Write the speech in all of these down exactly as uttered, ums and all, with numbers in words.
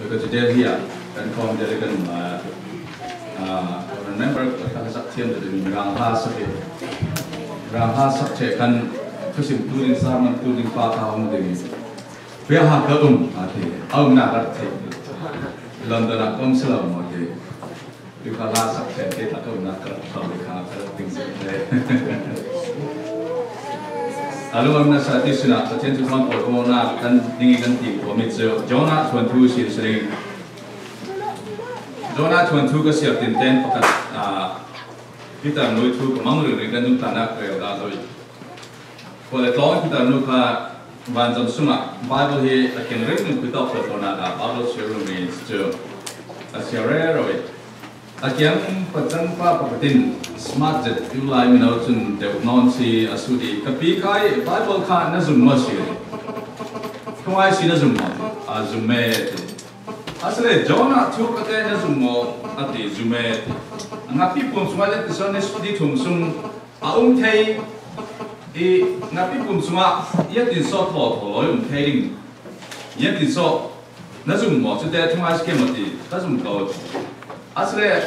Ka cu Delhi ah kan khawm Delhi kan um lai ah, ah, ka member ka kan sak thiam deuh in rang hla sak hi. Rang hla sak ṭheh khan thusim tu ding, sermon tu ding pa kha hong ding. Pia ha ka um, a ti. A umnak rak thei. London ah ka um si lo maw ti. Pia kha hla sak ṭheh te kha ka umnak ka rak thau kha ka rak ding si le. A lungam nasa ti sinah Pathian cu kan awlmawhnak kan ding i kan ti khuami cu Jonah thuanthu sin si ding. Jonah thuanthu ka siar tinten pakhat, ah, Peter nu thu ka mang ringring kan zumhtlahnak rel dah zo i. Khual le tlawng Peter nu kha vanzam sungah Bible hi a keng ringring khui tawk khual tlawnak ah Bible siar ringring cu a siar rero i. A kiang pacangpa pakhat in smart zet tu lai mino cun deuh nawn si a sut i, ka pi kha i Bible kha na zum maw si? Thungai si na zum maw? A zum e ti. Asile Jonah thu ka te na zum maw? A ti, zum e ti. A ngapi pum sungah le tisa ni thum sung a um thei i, ngapi pum sungah ia tin saw thaw thaw lawi um thei ding. Ia tin saw na zum maw? Cu te thungai si ke maw ti, ka zum ko. Asile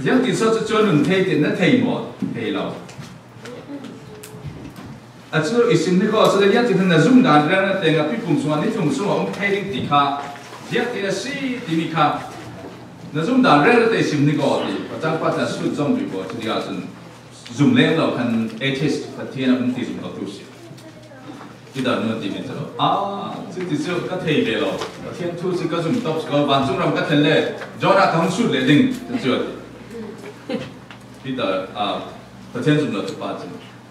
ia tin saw cu cuan nun thei ti na thei maw? Thei lo. A cu i sim ni ko, cu le ia tin na zum dan reng na te ngapi pum sungah ni thum sungah um thei ding ti kha, ia tin a si timi kha na zum dan reng na te i sim ni ko ti, pacang pa can sut zong bi ko, cu ti ah cun zum leng lo khan atheist Pathian a um ti zum ko tu si. Peter nu ti mi cu, ah, cu ti cu ka thei ve lo. Pathian thu cu ka zum tawk si ko, vancung ram ka thlen le, Jonah ka hung sut le ding, cu cu a ti. Peter, ah, Pathian zum lo tu pa cu.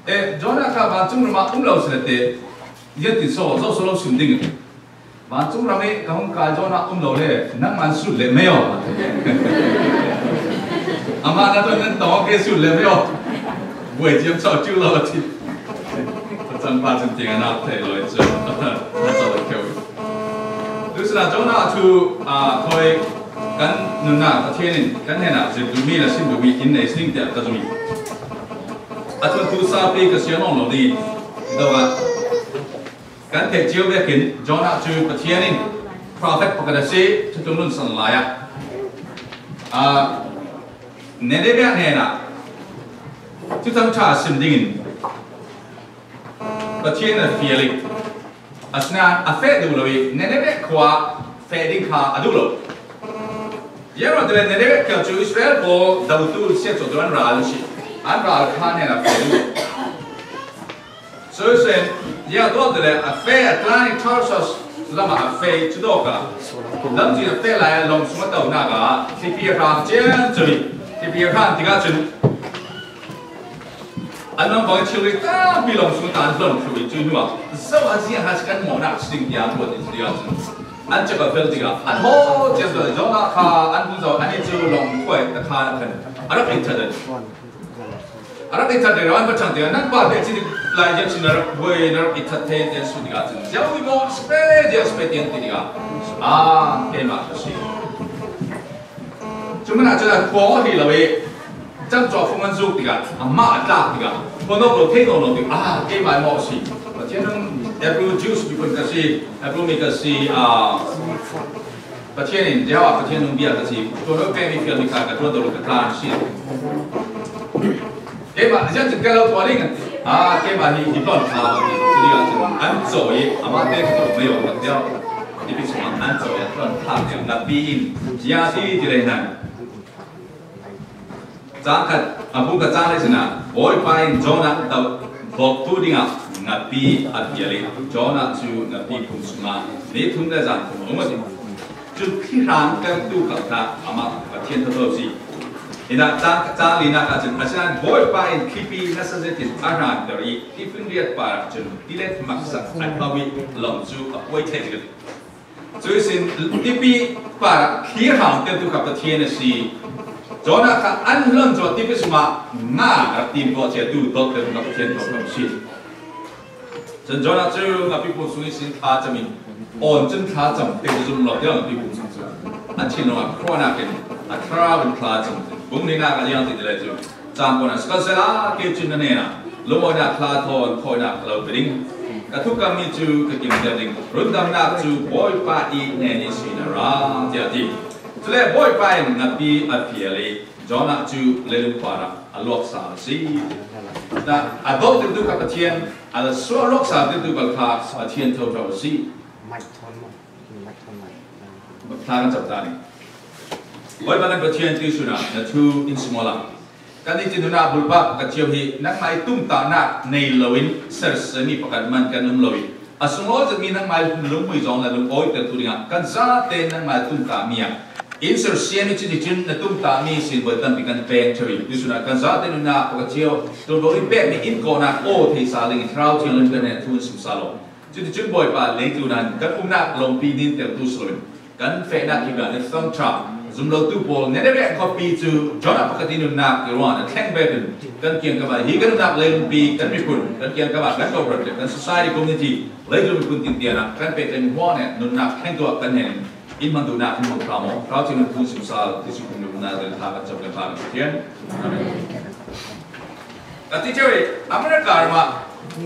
Eh, Jonah kha vancung ram ah um lo si le te, ia ti saw, zo saw lo sim ding. Vancung ram i ka hung kai Jonah um lo le, nangmah sut le mei aw. Amah na ton nan tawng ke sut le mei aw. Buai ciam sau cu lo a ti. Pacang pa cun tiang a nak thei lo i cu. Na sau lo keu. Tu sinah Jonah cu, ah, thawi kan nunnak Pathian in kan hnenah zirh duhmi le sim duhmi in nei sing tiah ka zum i. A thuanthu saupi ka siar nawn lo ding i, dawh ah kan theih cio vekin Jonah cu Pathian in prophet pakhat a si, thutlung nunsan lai ah, ah, Nineveh hnenah thuthang ṭha a sim dingin Pathian a fial i, asinain a feh duh lo i, Nineveh khua feh ding kha a duh lo. Ziangruangah tile Nineveh khua cu Israel pawl dotu siatcawhtu an ral an si. An ral kha hnenah feh duh lo. Cuihsin, ziangah tuah tile a feh a tlan i Tarsus lamah a feh cu dawk ah, lamcin a feh lai ah lawng sung a tonak ah thlipi a hram ciamco i, thlipi a hram tikah cun, an mangbang thilri tampi lawng sung tan hlon thluh i, cuih hnuah zo a ziah hna kan mawhnak si ding tiang ruat in si ding ahcun an cek a fel tikah an haw ciamco. Jonah kha an hung zo, an i cu lawng khuai a khan khan a rak in ṭhat an. A rak i ṭhat rero an va ṭhang tikah, nan pa te chin lai ziah chin na rak buai, na rak i ṭhat thei, tian sut tikah cun, ziau i maw, space, ziau space, tian ti tikah, ah, keimah ka si. Cu hmanh ah cun a khuang aw hrih lo i, camcawh fung an zuk tikah, amah a tlak tikah, khuanawk lo thei nawn lo tikah, ah, keimah i maw a si. Pathian nung Hebrew Jews mi kun ka si, Hebrew mi ka si, ah, Pathian in, Jehovah Pathian nung bia ka si, ṭuan lo pemi fialmi kha ka ṭuan lo ka tlan si. Keimah, ziah cun ka lo tuah ding, ah, keimah hi, hi tlon kha, si ding ah cun an caw i, amah te ka tuah mai awk tiah, tipi sungah an caw i, an tlon kha tiah, napi in, ziah ti, ti rei hna. Cang khat, a bung khat cang le sinah, Bawipa in Jonah tawk, tawk tu dingah ngapi a fial i, Jonah cu ngapi phung sungah ni thum le zan thum a um a si. Cun thlihrang teltu kha amah Pathian thotho si. Hinah cang, cang linak ah cun, asinain Bawipa in thlipi nasa zetin a hranter i, thlifinriat par ah cun tilet maksak a hau i, lawng cu a puai thei. Cuihsin tipi par ah thlihrang teltu kha Pathian a si. Jonah kha an hlon cu tipi sungah nga rak tim tuah ciatu dawt teltu kha Pathian thawngṭha a si. Cun Jonah cu ngapi phung sung ihsin thla cam in, awn cun thla cam te cu zum lo tiang ngapi phung sung cu an thinlung ah khua nakin a thlarau in thla cam. Bung nihnak ah ziang ti le cu, cang pawl ah, sihmanhsehlaw kei cun na hnenah lungawinak thla thawn thawinak ka lo pe ding. Ka thukammi cu ka kim deuh ding. Rundamnak cu Bawipa i hnen ihsin a ra, tiah a ti. Cule Bawipa in napi a fial i Jonah cu leilung par ah a luaksa a si. Na, a doh deuhtu kha Pathian, a suah luaksa deuhtu kha Pathian thotho a si. Thla kan cam ta ning. Bawipa kan Pathian, tuihsun ah na thu in sim awla, kan nitin nunnak bulpak ka cio hi nangmah i tumtahnak nei loin sersiammi pakhat man kan um lo i, a sunglawi zetmi nangmah i lungmui zong na lungawitertu dingah kan zate nangmah i tumtahmi ah in sersiam i, cuticun na tumtahmi sin voi tampi kan peng ṭheu i, tuihsun ah kan zate nunnak pakhat cio ṭuanvo in pekmi in kawhnak aw theisa dingin Thlarau Thianghlim kan hnenah thu in simsa law. Cuticun Bawipa, leitlun ah kan umnak lawngpi nintertu si loin kan fehnak hi bia na thangṭha zumlotu pawl Nineveh khuapi cu Jonah pakhat i nunnak i ruang a thleng vekin kan kiangkap ah hi kan umnak leilungpi, kan miphun, kan kiangkap ah kan kawhhran le kan society, community, leitlun miphun tintian ah kan pehtlai hmuahhmuah nunnak thlengtu ah kan hnen in hman duhnak in hmang hram aw. Thlarau Thianghlim thu in simsa, Jesuh Khrih hming in thla kan cam kan hla kan Pathian. Amen. Ka ti ṭheu i, America ram ah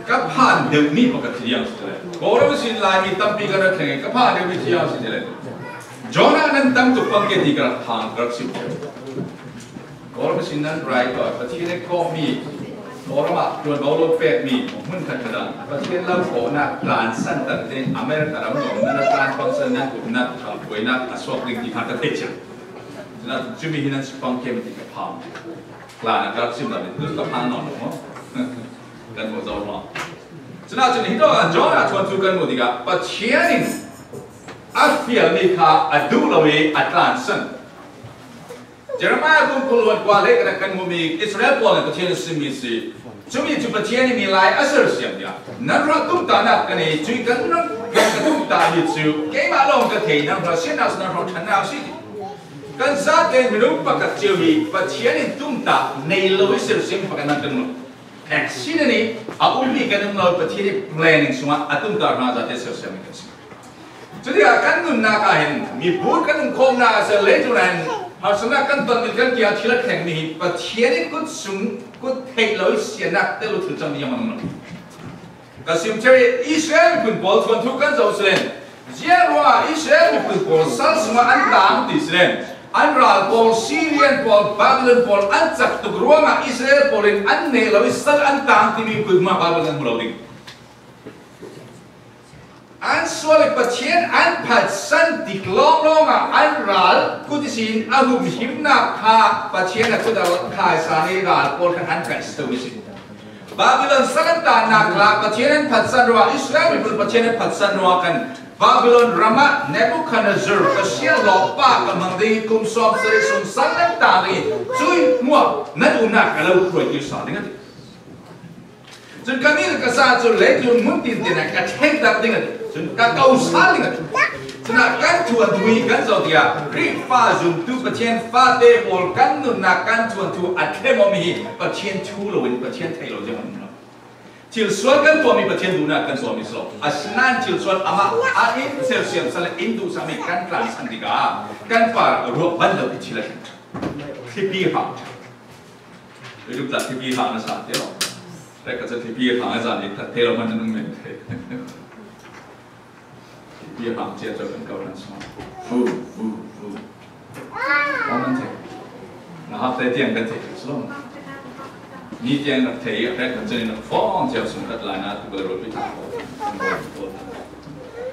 ka phan deuhmi pakhat hi ziang si le. Kawlram ihsin Laimi tampi kan rak thleng i, ka phan deuhmi hi ziang si le. Jonah nan tam tuk pang ke ti ka rak phang, ka rak sim ṭheu. Kawlram ihsin nan rai ko, Pathian he kawhmi, Kawlram ah ṭuanvo lo pekmi, hmun khat khat ah Pathian lo kawhnak tlansan tak te America ram lawng nan a tlan pangsan nan kumnak, buainak a suak ding ti kha ka theih ciang. Cun cumi hi nan si pang ke ti ka phang. Tlan a kar sim lo, tu ka phang nawn lo maw? Kan hmuh zo maw? Cun ah cun hi tawk ah Jonah thuanthu kan hmuh tikah Pathian in a fialmi kha a duh lo i a tlansan. Jeremiah bung kul hluan kua le kan kan hmuhmi Israel pawl nih Pathian a simmi si. Cumi cu Pathian in milai a sersiam tiah nan ruah tumtahnak kan ei, cui kan rak kan ka tumtah hi cu keimah lawng ka thei, nan ruah siatnak si, nan ruah ṭhannak si. Kan zate minung pakhat cio hi Pathian in tumtah nei lo i sersiam pakhat nan kan hmuh. Accident i a ummi kan um lo, Pathian i planning sungah a tumtah hna zate sersiam kan si. Cutikah kan nunnak ah hin mibur kan umkhawmnak ah cun leitlun ah hin harsatnak kan tonmi, kan kiang thil a thlengmi hi Pathian i kut sung, kut theih lo i siannak tel lo thil cangmi a hmang lo. Ka sim ṭheu i Israel miphun pawl thuanthu kan zoh si len, ziang ruangah Israel miphun pawl sal sungah an tang ti si len, an ral pawl, Syrian pawl, Babylon pawl an cak tuk ruangah Israel pawl in an neh lo i sal an tang timi kut hmah Babylon an hmu lo ding. An sual i Pathian an phatsan tik lawnglawng ah an ral kut ihsin a humhimnak kha Pathian a kut a khaisa i ral pawl khan an kaih si mi si. Babylon sal an tannak kha Pathian an phatsan ruah, Israel miphun Pathian an phatsan ruah khan Babylon ram ah Nebuchadnezzar, Pathian lawpa ka hmang ding i kum sawm sarih sung sal nan tang ding i, cui hmuah nan umnak ka lo hruaitu sa ding a ti. Cun ka mi le ka sa cu leitlun hmun tintin ah ka thlengtak ding a ti. Cun ka ko sal ding a ti. Cun ah kan thuanthu hi kan zoh tikah Khrihfa zumtu Pathian fate pawl kan nunnak kan thuanthu a thlem awmi hi Pathian thu loin Pathian theih lo ziang an um lo. Thil sual kan tuahmi Pathian duhnak kan tuahmi si lo. Asinain thil sual amah a in sersiam sal in duhsakmi kan tlansan tikah kan par ruah ban lo i thil a thleng. Thlipi hau. Hi tuk tla thlipi hang na sa te lo. Rek ka cu thlipi hang a zan i that te lo man na nung men te. Thlipi hang cia cu kan kau kan sma. Fu, fu, fu. Kau man te. Na hak te tiang kan te kan sma. Ni tiang nak te rek ka cu ni nak fong cia sung kat lai na tu bel ro pi ta ko.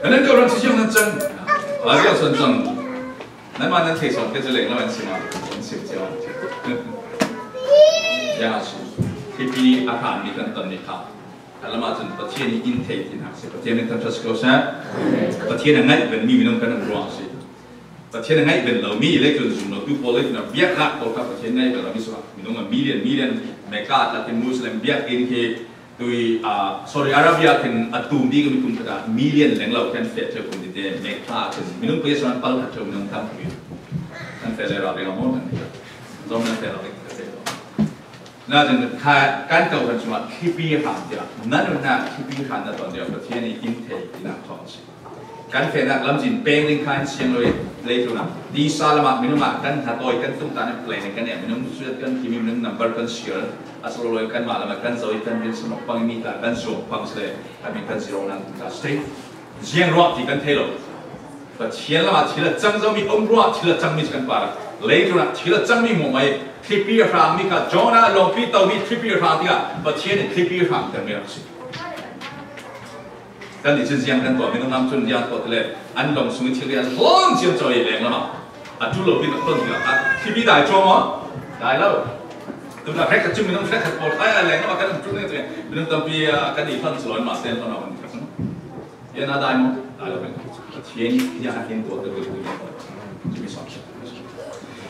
Kan kau ran si siang nan cang. A ria san cang. Nanmah nan thei sawn ke cu leng lo an sim ah, an sim cio. Ya si. Thlipi a hranmi kan tonmi kha a lam ahcun Pathian i in thei tinak si. Pathian in kan ṭha si ko seh. Pathian a ngaih venmi minung kan um ruang a si. Pathian a ngaih ven lomi leitlun zumlotu pawl, leitlun a biaknak pawl kha Pathian ngaih ven lomi si. Minung a million, million, Mecca tlakin Muslim biakinn khi Tui, aa, Saudi Arabia khin a tum bik a mi kum khat ah million lenglo kan feh ṭheu kum tite, Mecca khin minung pei a suan pal khat ṭheu minung tam kum kan feh le rau ding a maw kan ti. Zong nan feh rau ding ka feh lo. Na cun kha kan kau kan sungah thlipi hram tiah nan nunnak thlipi hram na ton tiah Pathian i in thei tinak thawng a si. Kan fehnak lamzin peng ding kha in siang lo i, leitlun ah tisa lamah minung ah kan hna tawi, kan tung ta in plan in kan neih, minung suiat kan timi, minung number kan share, a solo lo in kanmah lamah kan zo i kan bil samok pang i mi ta kan zuak pang si le, kan mi kan ziro nan ta state. Ziang ruah ti kan thei lo. Pathian lamah thil a cang zomi om ruah, thil a cangmi kan par. Leitlun ah thil a cangmi muh mai, thlipi a hrangmi kha Jonah lawngpi tomi thlipi a hrang tikah Pathian in thlipi a hrang termi rak si. Kan nih cun ziang kan tuah, minung lam cun ziang tuah ti le, an lawng sung i thil an hlawn ciamco i leng lamah a ṭul lo pin a hlawn tikah a thlipi dai cuang maw? Dai lo. Tuna hrekkhat cun minung hrekkhat pawl khai a leng lamah kan ṭul ning cun minung tampi, ah, kan i hlawn si lo, an mah sen hlawn lo kan ti kha cun. Yan a dai maw? Dai lo kan. Pathian ziang a hin tuah kan ṭul ning cumi sawm.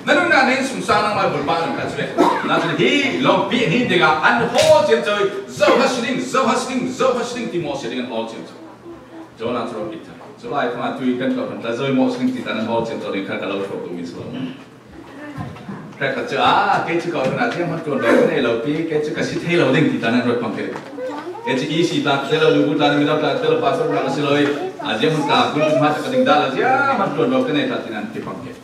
Na nunnak nih sungsang nangmah bulpa nan kha cu ve. Na cun hi lawngpi an hin tikah an hawl ciamco i, zo ha si ding, zo ha si ding, zo ha si ding ti maw si ding an hawl ciamco. Jonah cu lawngpi thar. Cu lai fangah tui kan kawh hmanh tla zo i maw si ding ti ta nan hawl ciamco ding kha ka lo hrawk duhmi cu lo. Hrekkhat cu, ah, kei cu kawh hmanh ah zianghman ṭuan lo ka nei lo pi, kei cu ka si thei lo ding ti ta nan ruat pang kei. Kei cu E C tla ka si lo, lubu tla, mido tla ka si lo, pastor tla ka si lo i, ah, zianghman ka kun hmanh ka ding dah lo, zianghman ṭuan lo ka nei ta ti nan ti pang kei.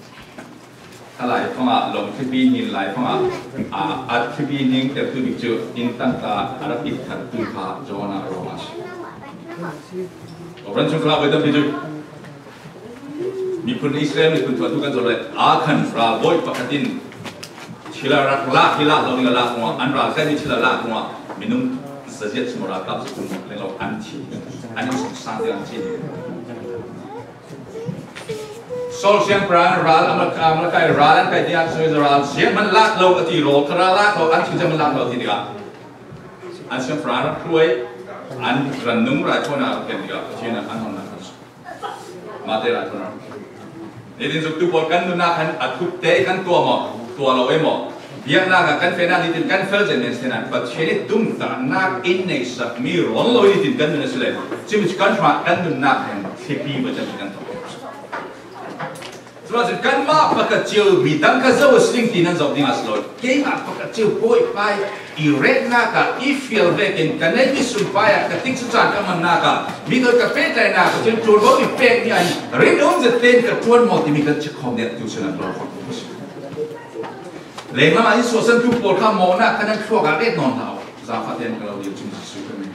Kha lai fangah lawng thlipi hnin lai fangah, aa, a thlipi hnin tertu bik cu inn tangka a rak it thartu kha Jonah ruangah a si. Kawhhran chung kha voi tampi cu miphun, Israel miphun thuatu kan zoh le, aa khan ralbawi pakhat in thil a rak lak hi lak lo ding a lak ruangah, an ral kaimi thil a lak ruangah minung zaziat sung ralkap zakum leng lo an thi, an in sungsang tiang an thi. Saul siangpahrang ral, Amalek-, Amalekai ral an kai tiah, Israel ral siangpahrang lak lo a ti, rawl kha ral lak lo, an thil siangpahrang lak lo a ti tikah, an siangpahrang rak hruai, an ran nung raithawinak a ken tikah, Pathian an honnak kan suah. Mate raithawinak. Nitin zumtu pawl kan nunnak khan a thup te kan tuah maw? Tuah lo e maw? Biaknak ah kan fehnak nitin kan fel zet men sehna, Pathian i tumtahnak in neihsakmi rawn lo nitin kan nun a si le, cumi cu kan hra, kan nunnak he thlipi va cang kan thawk. Curuangah cun kanmah pakhat cio midang kha zo a si ding ti nan zoh ding a si lo. Keimah pakhat cio Bawipa i retnak ah i fial vekin ka neihmi sumpai ah ka tikcu caan ka hmannak ah mi thawi ka pehtlaihnak ah cun ṭuanvo i pekmi ah hin rin um zet tein ka ṭuan maw timi kan chikhawm deuh tu cu nan lo. Lenglam ah in suahsantu pawl kha mawhnak kha nan thluak ah ret nawn hlah u. Zaangfah tein ka lo dil cun Jesuh kan min.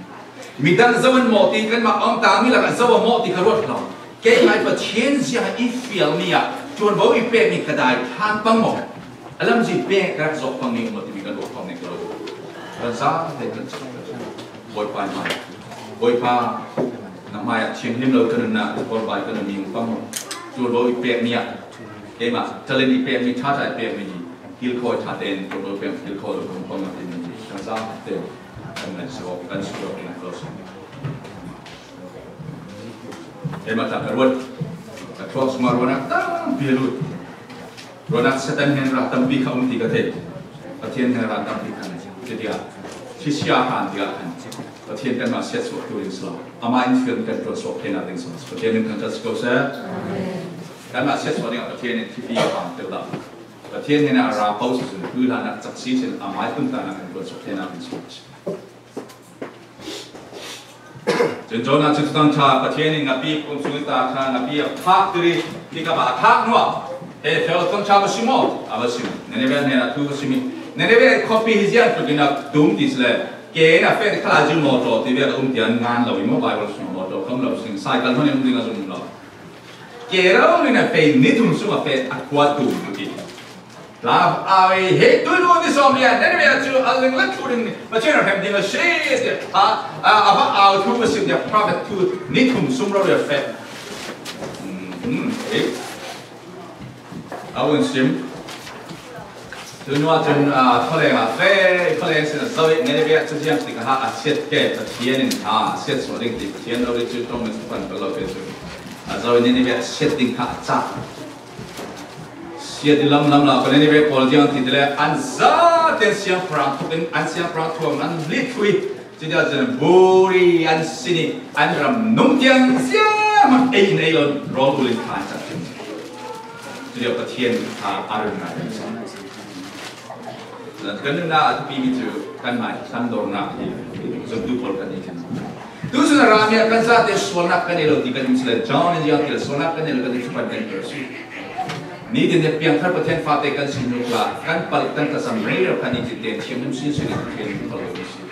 Midang zo an mawh ti kanmah a om tangmi lakah zo a mawh ti kha ruat hlah u. Keimah i Pathian ziah i fialmi ah ṭuanvo i pekmi ka dai thlang pang maw? A lamzin pek ka rak zawh pangmi maw timi kan ruat pang ning ka lo. Kan zaang tein kan cak. Bawipa hmai. Bawipa, na hmai ah thianghlim lo ka nunnak, ka kawlbai ka nunmi hung pang maw? Ṭuanvo i pekmi ah keimah talent i pekmi, ṭhaṭha i pekmi hi kilkhawi ṭha tein ṭuanvo i pek kilkhawi lo ka hung pang maw timi kan zaang tein kan ngaihsut, kan sut lo, kan lo sawm. Keimah tla ka ruat, ka thluak sungah ruahnak tampi a lut. Ruahnak Satan hnen ral tampi kha um ti ka thei. Pathian hnen ral tampi kha nei. Cutia, thisia hran tikah khan Pathian kanmah siatsuah tu ding si lo. Amah in fialmi kan ṭuan suak theinak ding si lo. Pathian min thangṭhat si ko seh. Kanmah siatsuah dingah Pathian in thlipi a hang tel dah. Pathian hnen ah a ra paoh si cun, tu hlan ah cak si cun, amah i tumtahnak kan ṭuan suak theinak ding si lo. Cun Jonah cu Thuthang ṭha Pathian in ngapi pum sung i ta kha ngapi a phak dih i, tikah a thak hnuah, he feu Thuthang ṭha va si maw? A va si. Nineveh hnenah thu va si mi. Nineveh khuapi hi ziang tluk in a tum ti si le, ke in a feh khalai zul mawtaw ti ve a um tiah ngan lo i maw? Bible sung mawtaw kham lo sing. Cycle hmanh in um ding a zum lo. Ke rau in a feh ni thum sung a feh a khua tum tuk i. Tla au i, hei tuihnu ni sawm lian, Nineveh cu a ling le thlu ding, Pathian a hrem ding a si, tiah, a, a, a va au thu a sim, tiah, prophet thu ni thum sung rori a feh. Mm, mm, eh. A vun sim. Tuihnu ah cun, a, khualeng ah feh, khualeng sin a zoh i, Nineveh cu ziang tik a ha a siat ke, Pathian in ha a siat suah ding ti, Pathian lo ding cu ṭong min cu pan lo ke cu. A zoh i Nineveh a siat ding kha a cak. Siat i lamlam lo, kan Nineveh pawl ziang ti le, an zate siangpahrang thuk in, an siangpahrang thuam, an litthui. Cutia cun buri an sin i, an ram nung tiang zianghman ei in ei lo, rawl ul in kha an cak cun. Cutia Pathian kha a run ngai kan sa. Kan nunnak a thupi mi cu kanmah i hlan dornak hi zumtu pawl kan i kan. Tu sun a ram hi a kan zate sualnak kan nei lo ti kan um si le, John in ziang ti le sualnak kan nei lo kan ti thupan kan per si. Nitin ni piangthar Pathian fate kan si nu la, kan palik tangka sam rei lo kan nitin ten thiam nam sin sin Pathian kan lo si.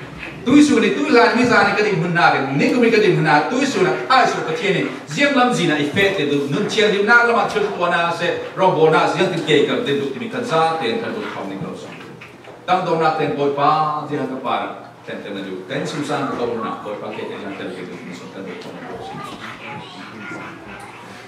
Tui sun ni tui lan mi zan ni ka ding hun na, ni kum ni ka ding hun na, tui sun a thai sun Pathian ni ziam lam zin a i fe te du, nun thiang lim nak lam a thil tua na se, rong bo na se, yang tin ke ka ding du ti mi kan zate kan du thom ni lo si. Tang dong nak ten Bawipa, ziang ka pa ra. Tengteng na duh. Kan sumsang ka kawlna, Bawipa kei te zang tel kei duh, kan duh kong duh.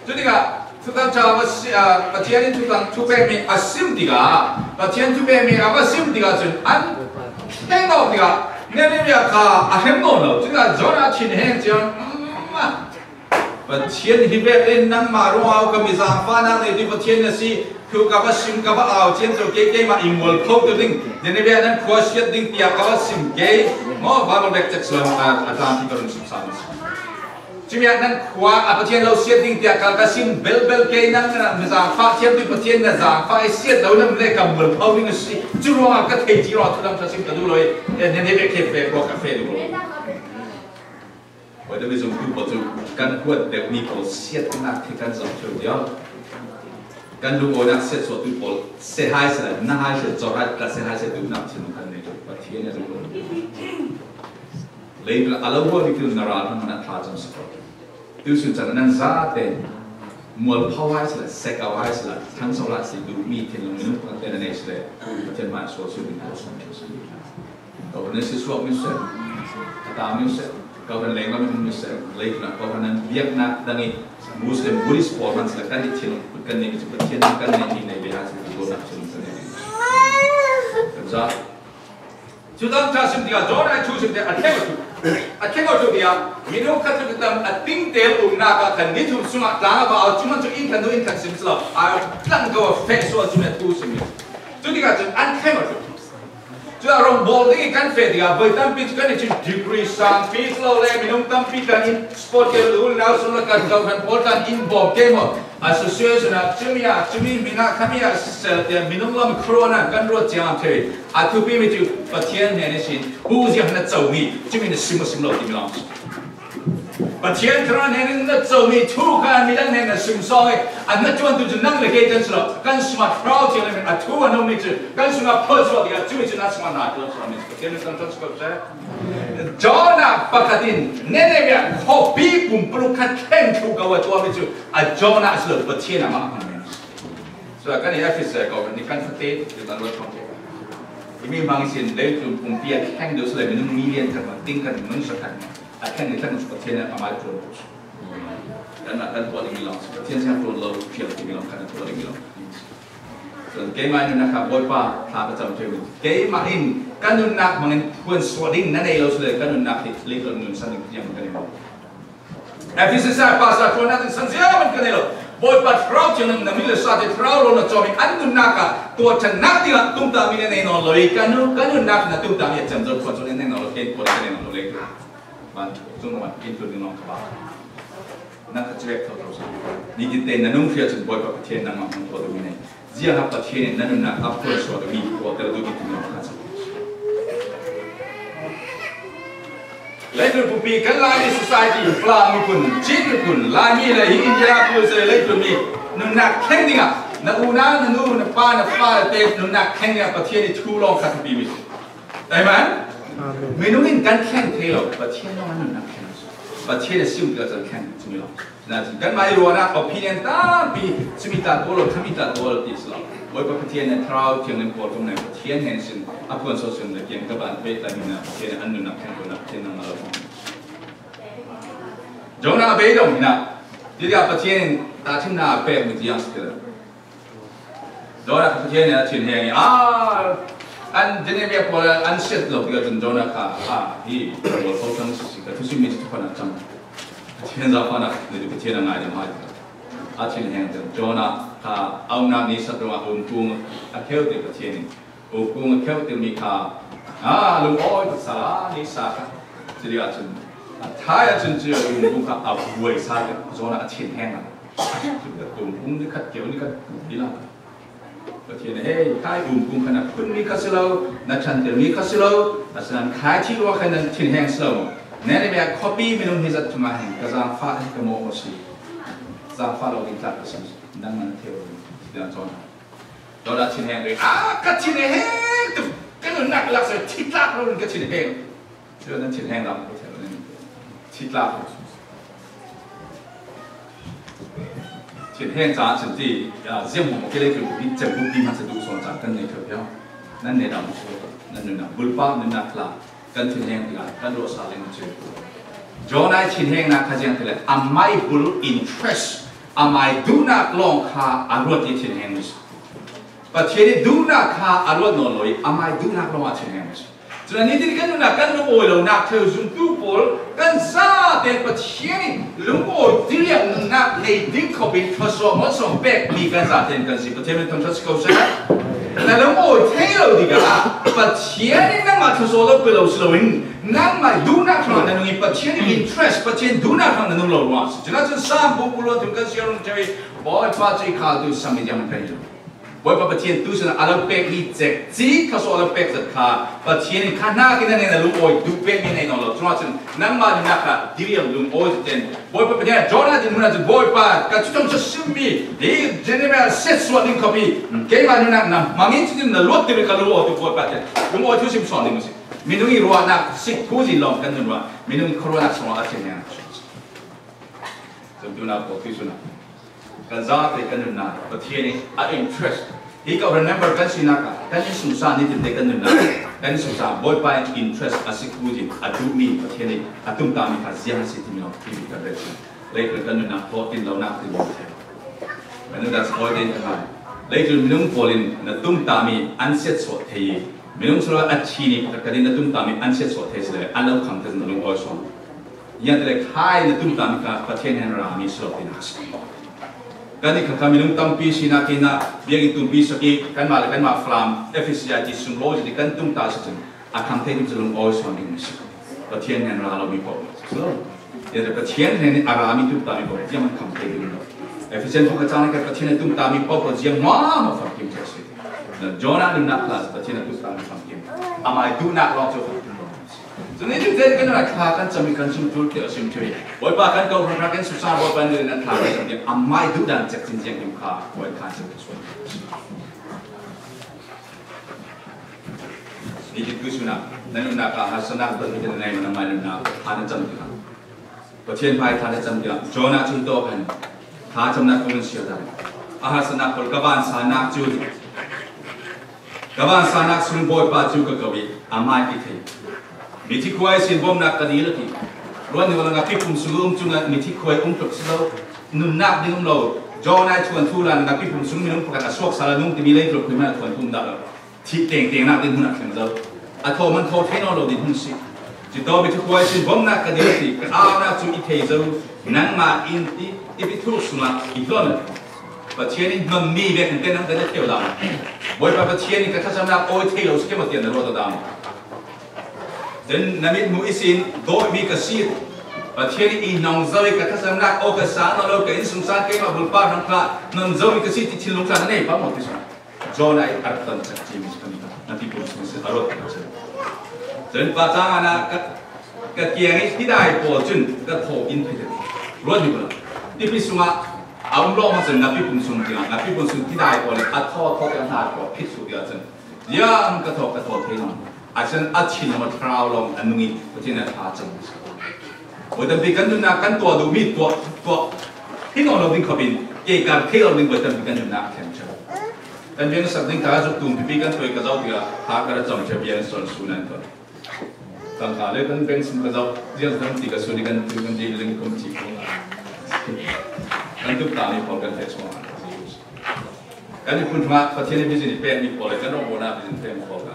Cutikah, thutang ca va si-, ah, Pathian in thutang thupekmi a sim tikah, Pathian thupekmi a va sim tikah cun an thleng nawn tikah, Nineveh kha a hrem nawn lo. Cutikah Jonah thin hen ciang, mm, Pathian hi vek in nangmah ruangah ka mi zaangfahnak nei ding Pathian na si, thu ka va sim, ka va au cian cu kei, keimah i mualpho tu ding, Nineveh nan khua siat ding tiah ka va sim kei. Maw, Bible bek cek sual, a, a tang ti ka run sim sa si. Cumi ah nan khua a Pathian lo siat ding tiah ka, ka sim belbel kei, nang na mi zaangfah thiam tu Pathian na zaangfah i siat lo nan le ka mualpho ding a si. Cu ruangah ka thei ti ruangah thudang ka sim ka duh lo i, eh, Nineveh khe fe, ruah ka fe duh lo. Hoih dami zumtu pawl cu kan huat deuhmi pawl siatnak khi kan zoh ṭheu diam? Kan lungawinak siatsuahtu pawl si hai seh, na hai seh, cawr hai, ka si hai seh, duhnak thin kan nei tuk. Pathian a duh lo. Leitlun a lo huatmi tu na ral hmang na thla cam si ko. Tu sun can nan zate mualpho hai seh, sekau hai seh, thangso lai si duhmi thinlung minung pakhat te na nei seh, Pathian hmai sual sual ding ko. Kawhhran nan si suak mi seh, a ta mi seh, kawhhran lenglam mi seh, leitlun ah kawhhran nan biaknak dang i Muslim, Buddhist pawl hman seh, kan i thin kan ni cu Pathian kan ni ni nei ve ha cu tu nak cun kan ni. Kan za. Cu tang ca sim tiah Jonah thu sim tiah a thleng a thu. A thleng a thu tiah minung khat cu tam a ting tel umnak ah kan ni thum sungah tlang a va au cu man cu in kan du in kan sim silo. A tlang ko a feh sual cu mi a thu sim mi. Cu tikah cun an thleng a thu. Cun a rong bawl ding i kan feh tikah voi tampi cu kan i cin degree sang pi lo le minung tampi kan in sport ke lu nau sung le kan kau kan pawl kan in bawm ke maw? Association ah cumi ah cumi min ah khami ah sisel tiah minung lam khruan ah kan ruat ciang thei. A thupi mi cu Pathian hnen ihsin hu ziah na comi cumi na sim a sim lo ti mi lam. Pathian thlarau hnen in na comi thu kha midang hnen na sim sawng i, a hnaṭuantu cu nang le kei kan si lo. Kan sungah Thlarau Thianghlim in a thu a nungmi cu kan sungah phawt suak tikah cumi cu nan sungah na ṭuan suak mi cu Pathian in kan ṭuan suak seh. Jonah pakhat in Nineveh khuapi pumpuluk kha thleng thu ko a tuahmi cu a Jonah a si lo, Pathian amah hmang men. Cun kan i Efesa ko nih kan fate, kan ruat hmang ko. Himi hmang ihsin leitlun pumpi a thleng deuh si le minung million khat hmang, ting khat hmang, sa khat hmang. A thleng nih thleng cu Pathian amah ṭuan ko. Kan ah kan tuah ding i lawng, Pathian siangtho lo, fial ding i lawng, kan tuah ding i lawng. Cun keimah in na kha Bawipa thla ka cam ṭheu. Keimah in kan nunnak hmangin phuan suak ding na nei lo si le, kan nunnak hi leitlun nun san ding tiang kan i lo. Efesa pastor ṭuannak ding san ziau kan i lo. Bawipa Thlarau Thianghlim na mi le sa te thlarau lo na cawm i an nunnak ah tuah ṭhannak dingah tumtahmi na nei nawn lo i kan nun, kan nunnak na tumtahmi a cem zo phuan suak ding na nei nawn lo, ken puan ka nei nawn lo le. Vancung ah in tlun ding lawng ka ba. Nang kha civek thotho sa. Nitin te na nung hria cun Bawipa Pathian nangmah hmang tuah duhmi nei. Ziah a Pathian in na nunnak a phuan suak duhmi tuahter duhmi timi pakhat si. Leitlun pumpi kan Laimi society, Falam miphun, Chin miphun, Laimi le hi India pu se leitlun mi nunnak thleng dingah na unau, na nu, na pa, na fale te nunnak thleng dingah Pathian i thu lawng kha thupi mi. Amen? Amen. Minung in kan thleng thei lo, Pathian lawng an nunnak thleng. Pathian a si um tikah cun thleng cumi lo. Nain kanmah i ruahnak opinion tampi, cumi tla tuah lo, cumi tla tuah lo ti si lo. Bawipa Pathian nih Thlarau Thianghlim pawl tum nih Pathian hnen sin, a phuan sual sin le kiang ka ban peh ta mi na Pathian nih an nunnak thleng tuahnak Pathian nangmah lo. Jonah a beidong hi na, tili ah Pathian in tahṭhimnak a pek mi tiang si lo. Jonah kha Pathian nih a thinheng i, ah, an Nineveh pawl an siat lo tikah cun Jonah kha, ah, hi, pawl pawl thang sisi, ka thusim mi cu thuphan a cang. Pathian zaangfahnak ni cu Pathian a ngai deuh hai. A thinheng te Jonah kha a umnak ni sak ruangah umkung a kheu te Pathian in umkung a kheu te mi kha, ah, lungawi pasal a ni sa kha. Cili ah cun, a thai ah cun cu umkung kha a buai sa te Jonah a thinheng a. Umkung ni khat keu ni khat ni la. Pathian nih, "Hei, khai umkung kha na phunmi kha si lo, na ṭhantermi kha si lo, asinain khai thih ruangah khan na thinheng si lo maw? Nineveh khuapi minung hi zat tungah hin ka zaangfah hi ka mawh maw si. Zaangfah lo ding tlak ka sim si. Nangmah na thei lo ding. Tiah Jonah. Jonah thinheng ding. Ah, ka thinheng tu. Ka nunnak lak sa thi tlak lo ding ka thinheng. Cun nan thinheng lam ko thei lo ning. Thi tlak. Thinheng caah cun ti, ah, ziang hmanh ke lei tlun bi cem bu bi hmanh sa duh sawn caan kan nei kho piang. Nan nei lam ko. Nan nunnak bulpak nunnak tlak. Kan thinheng tikah kan ruahsak ling cu. Jonah thinhengnak kha ziang ti le amai bul interest, amai duhnak lawng kha a ruat i thinheng mi si. Pathian i duhnak kha a ruat nawn lo i amai duhnak lawng ah thinheng mi si. Cun a nitin kan nunnak kan lungawi lonak theu zumtu pawl kan zate Pathian i lungawi tiliang nunnak nei ding khawpin thluasuah hmawlsuah pekmi kan zate kan si. Pathian min thangṭhat si ko seh. Na lungawi thei lo tikah Pathian in nangmah thluasuah lo pe lo si loin nangmah duhnak hrangah na nung i Pathian i interest, Pathian duhnak hrangah na nung lo ruang si. Cun ahcun Salm buku luan thum kan si a rung ṭheu i Bawipa cu i khaltu sam i tiang kan pei lo. Bawipa Pathian tu sinah a lo pekmi cek ci thluasuah a lo pek zat kha Pathian in kha hnakin na hnenah lungawi duh pekmi nei nawn lo. Cun ahcun nangmah nunnak kha diriam lungawi zat in Bawipa Pathian Jonah din hmun ahcun Bawipa ka cu thong cu simmi hi Nineveh siatsuah ding khawpi keimah nunnak na hmang in cutin na luat ding ka lungawi tu Bawipa tiah lungawi thu sim sawn ding a si. Minung i ruahnak sik thu zin lawng kan nun ruah, minung i khuaruahnak sungah a thin hna. Cun tunah pawl tuisun ah kan zate kan nunnak Pathian i a interest hi ka remember kan sinak ah kan innsungsang nitin te kan nunnak kan innsungsang Bawipa in interest a si khuazin a duhmi Pathian i a tumtahmi kha ziang a si timi lawng timi kan rel cang. Leitlun kan nunnak hlawhtling lonak timi kan nunnak cawi tein kan ngai. Leitlun minung pawl in na tumtahmi an siatsuah thei i minung silo a thini pakhat in na tumtahmi an siatsuah thei si le an lo khang te na lungawi suang. Ziangtile khai na tumtahmi kha Pathian he rami si lo tinak si. Kan i khakha minung tampi sinak in ah biakinn tumpi sak i kanmah le kanmah Falam F C I T sunglawi zat i kan tumtah si cun a khang thei ding cu lungawi suang ding si. Pathian he ra lomi paoh si lo. Ziangtile Pathian he a rami tumtahmi paoh ziang an khang thei ding lo. Efisian pakhat cang le kan Pathian he tumtahmi paoh paoh ziang hmahmah famkim cia si. Jonah nunnak hla Pathian he tumtahmi famkim. Amai duhnak lawng cu famkim lo. Cun nitin kan nunnak thla kan cam i kan zumh ṭul tiah a sim ṭheu i Bawipa kan ko hranhra kan susa Bawipa nih nan thla kan cam tiah amai duhdan cek cin ziang him kha Bawipa kan cam sual. Nitin tu sunah nan nunnak ah harsatnak pahnih kan nei, nangmah nunnak thla nan cam tikah Pathian hmai thla nan cam tikah Jonah cu hi tawk han thla camnak tu nan siar ta. A harsatnak pawl ka vansanak cu Ka vansanak sung Bawipa cu ka ko i amah i thei. Mithi khua ihsin bawmhnak ka dil a ti. Ruat nih le ngapi pum sung a um cungah mithi khua i um tuk si lo. Nunnak ding um lo. Jonah i thuanthu hlan ngapi pum sung minung pakhat a suak sal a nung timi lei tluk khuihman a thuanthu um dah lo. Thih tengtengnak ding hmun a thleng zo. A thaw man thaw thei nawn lo ding hmun si. Cito mithi khua ihsin bawmhnak ka dil a ti. Ka aunak cu i thei zo. Nangmah in ti i pithuk sungah i hlon a ti. Pathian in hnonmi vekin te nang kan i theu lam. Bawipa Pathian in ka thlacamnak awi thei lo si ke maw tiah na ruat aw dah maw? Cun na mit hmuh ihsin dawihmi ka si. Pathian in i hnong zo i ka thlacamnak aw ka sang lo, ka innsungsang keimah bulpa hrang kha hnon zomi ka si ti thinlung tla na nei pah maw ti sung. Jonah i arton cak cimi si kan ta. Na ti pum sung si a ruat ka si. Cun pa cang ah ka, ka kiang i tidai pawl cun ka thaw in phit. Ruat ni bula. Tipi sungah a um lawng cun ngapi pum sung tiang, ngapi pum sung tidai pawl le a thaw thaw tiang hna pawl phit su tiang cun. Ziang ka thaw, ka thaw thei lo. A cun a thin lo, a thlarau lo, a nung i Pathian a thla cang. Voi tampi kan nunnak kan tuah duhmi tuah, tuah hi nawn lo ding khawpin, ke kar thei lo ding voi tampi kan nunnak a thlen ṭheu. Kan biakinn sak ding ka zuk tum pipi kan tuai ka zoh tikah, ha ka ra cam ṭheu biakinn sual su nan tuah. Tangka le kan bank sum ka zoh, ziang dang ti ka sual i kan tu kan dil ling kum ci kong a. Kan tuk ta mi pawl kan fek suang a. Kan i phun ṭhungah Pathian i vision i pekmi pawl le kan rawngbawnah vision pekmi pawl kha.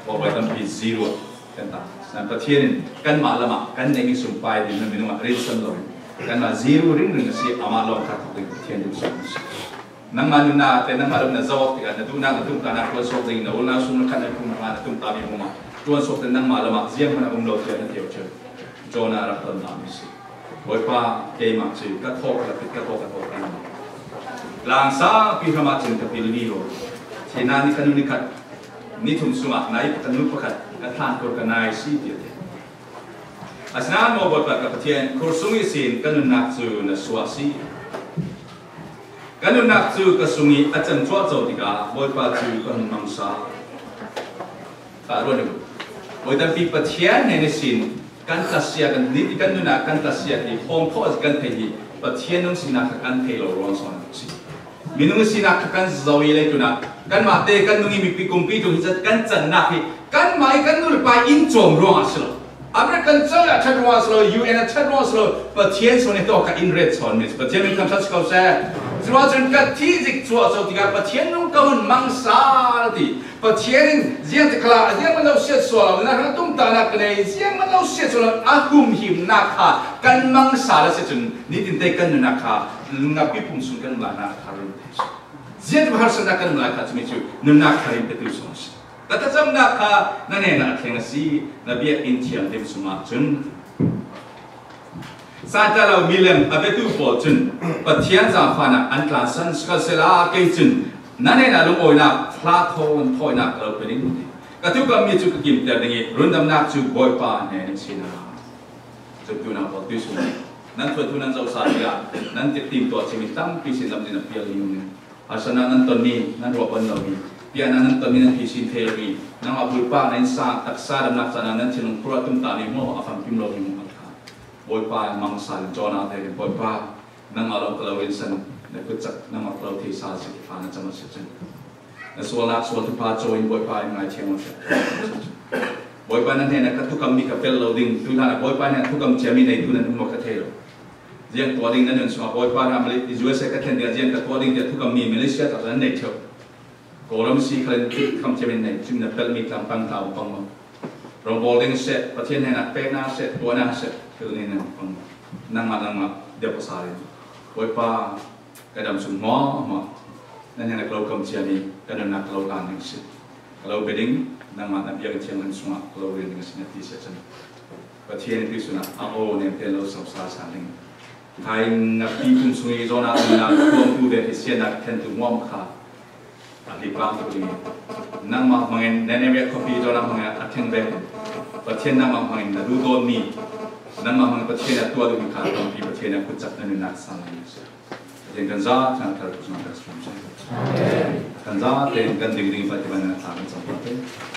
Pawl bai tampi zero kan ta. Nan Pathian in kanmah lamah kan neih i sumpai ding na minung ah rinsan lo. Kanmah zero ringring a si, amah lawng kha thawk ding Pathian ding sawm a si. Nangmah nunnak te nangmah lam na zoh tikah na duhnak na tumtahnak ṭuansuak ding na ulnak sung na khat na phung na tumtahmi hmuma ṭuansuak te nangmah lamah zianghman a um lo tiah na theu ṭheu. Jonah rak ton hna mi si. Bawipa, keimah cu ka thawk ka pit, ka thawk ka thawk ka ngai. Langsangpi hram ah cun ka pil vivo. Thihnak ni ka nu ni khat, ni thum sungah nai ka nu pakhat ka thlan khur ka nai si tiah ti. Asinain maw Bawipa ka Pathian, khur sung ihsin ka nunnak cu na suah a si. Ka nunnak cu ka sung i a cang cuahco tikah Bawipa cu ka hun mangsa. Ka ruat u. Bawi tampi Pathian hnen ihsin kan tlasia, kan, nitin kan nunnak kan tlasia ti hawng khawh a kan thei hi Pathian nung sinak kha kan thei lo ruang sawn a si. Minung sinak kha kan zoh i leitlun ah kanmah te kan nung i mipi kumpi tung hi zat kan cannak hi kanmah i kan nu le pa in cawm ruangah a si lo. American church a ṭhat ruangah a si lo, U N a ṭhat ruangah a si lo, Pathian sawn i tawk kha in ret sawn mi, Pathian min kan ṭhat si ko seh. Curuangah cun ka thih zik cuahco tikah Pathian nung ka hun mangsa ti. Pathian in ziang ti khalah, ziang man lo siat sual lo, na hrang tumtahnak ka nei, ziang man lo siat sual lo, a humhimnak kha kan mangsa la si cun, nitin te kan nunnak kha, ngapi pum sun kan nunnak kha rin te. Ziang ti harsatnak kan nunnak kha, cumi cu nunnak kha rin te tu sung si. Ka thlacamnak kha na hnenah a thleng a si, na biakinn thiang dim sungah cun. Santa lo milem a biatu pawl cun Pathian zaangfahnak an tlansan, sikhalsehla kei cun na hnenah lungawinak hla thawn thawinak ka lo pe ding. Ka thukammi cu ka kimter ding i rundamnak cu Bawipa hnen in si hna. Zumtu nau pawl tuisung nan thuanthu nan zohsa tikah nan timtuah cimi tampi sin lam din a pial ding. Harsatnak nan tonmi, nan ruah ban lomi, biaknak nan tonmi, nan theisin thei lomi, nangmah bulpak nan innsang taksa damnak caan ah nan thinlung khur ah tumtahmi hmuahhmuah a famkim lomi hmuahhmuah kha Bawipa in mangsa in Jonah te in Bawipa, nangmah lawng ka lo rinsan, na kutcak nangmah ka lo theihsa si ti kha na cam a si cun. Na sualnak sual thupha caw in Bawipa in ngaithiam awk. Bawipa nan hnenah ka thukammi ka pelh lo ding, tuihlan ah Bawipa hnenah thukam ciami neitu nan um awk ka thei lo. Ziang tuah ding nan nun sungah Bawipa hna Malay-, U S A ka thlen dingah ziang ka tuah ding tiah thukammi Malaysia taksa nan nei ṭheo. Kawlram si khalin thukam ciamin nei, cumi na pelhmi tlang pang tlau pang maw? Rawngbawl ding seh, Pathian hnenah peknak seh, tuahnak seh, thil nih nan pang maw? Nangmah, nangmah, deuh pasal in. Bawipa, ka dam sung hmuahhmuah nan hnenah ka lo kam ciami, ka nunnak ka lo hlan ding si. Ka lo bia ding, nangmah na biakinn thianghlim sungah ka lo rian ding a si na ti si ahcun. Pathian in tuihsun ah a aw nemten lo sangsa sa ding. Khai ngapi kum sung i zawn ah nunnak tuamtu ve i siannak thlentu hmuahhmuah kha a hlitlangtu ding i nangmah hmangin Nineveh khuapi zawn ah hmangin a thleng ve. Pathian nangmah hmangin na duhdawtmi, nangmah hmangin Pathian a tuah duhmi kha tampi Pathian a kutcak na nunnak sang ding a si. Pathian kan za, kan thar, kan za, kan za, kan ding ding Pathian na thang kan